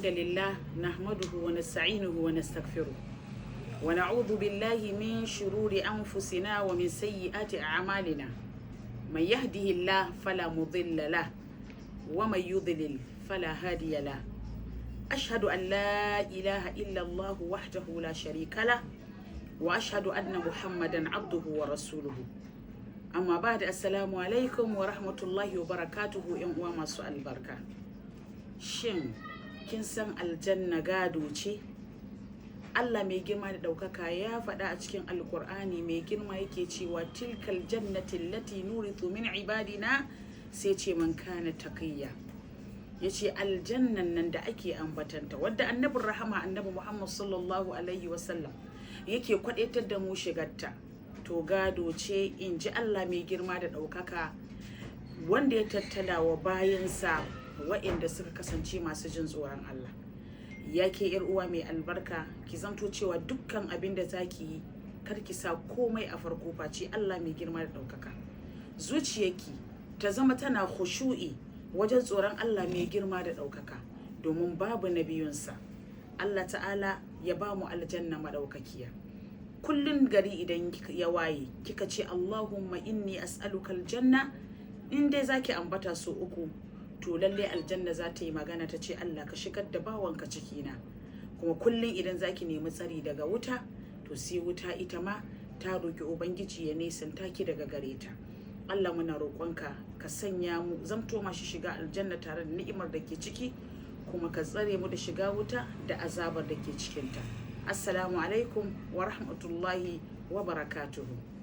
الحمد لله نحمده ونستعينه ونستغفره ونعوذ بالله من شرور أنفسنا ومن سيئات أعمالنا. من يهده الله فلا مضل له ومن يضلل فلا هادي له. أشهد أن لا إله إلا الله وحده لا شريك له وأشهد أن محمدا عبده ورسوله. أما بعد، السلام عليكم ورحمة الله وبركاته. 'Yan uwa masu albarka, shin kin san aljanna gado ce? Allah mai girma da ɗaukaka ya faɗa a cikin Alkur'ani mai girma, yake cewa: "تلك الجنة التي نورث من عبادنا", sai ce "من كان تقيا". Ya ce aljannan nan da ake ambatanta, wadda annabin rahama, Annabi Muhammad sallallahu alaihi wasallam, yake kwadaitar da mu shigarta, to gado ce, in ji Allah mai girma da ɗaukaka, wanda ya tattala wa bayansa wa'inda suka kasance masu jin tsoron Allah. Ya ke yar uwa mai albarka, ki zamto cewa dukkan abin da za ki yi, kar ki sa komai a farko face Allah mai girma da ɗaukaka. Zuciyarki ta zama tana khushu'i wajen tsoron Allah mai girma da ɗaukaka, domin babu na biyunsa. Allah Ta'ala ya ba mu aljanna maɗaukakiya. Kullun gari idan ya waye, kika ce "اللهم إني أسألك الجنة", in dai zaki ambata so uku, to lalle aljanna za ta yi magana ta ce, "Allah, ka shigar da bawanka cikina." Kuma kullum idan zaki nemi tsari daga wuta, to sai wuta ita ma ta roki Ubangiji ya nesanta ki daga gare ta. Allah, muna roƙonka ka sanya mu zamto masu shiga aljanna tare da ni'imar da ke ciki, kuma ka tsare mu da shiga wuta da azabar da ke cikinta. Assalamu alaikum wa rahmatullahi wa barakatuhu.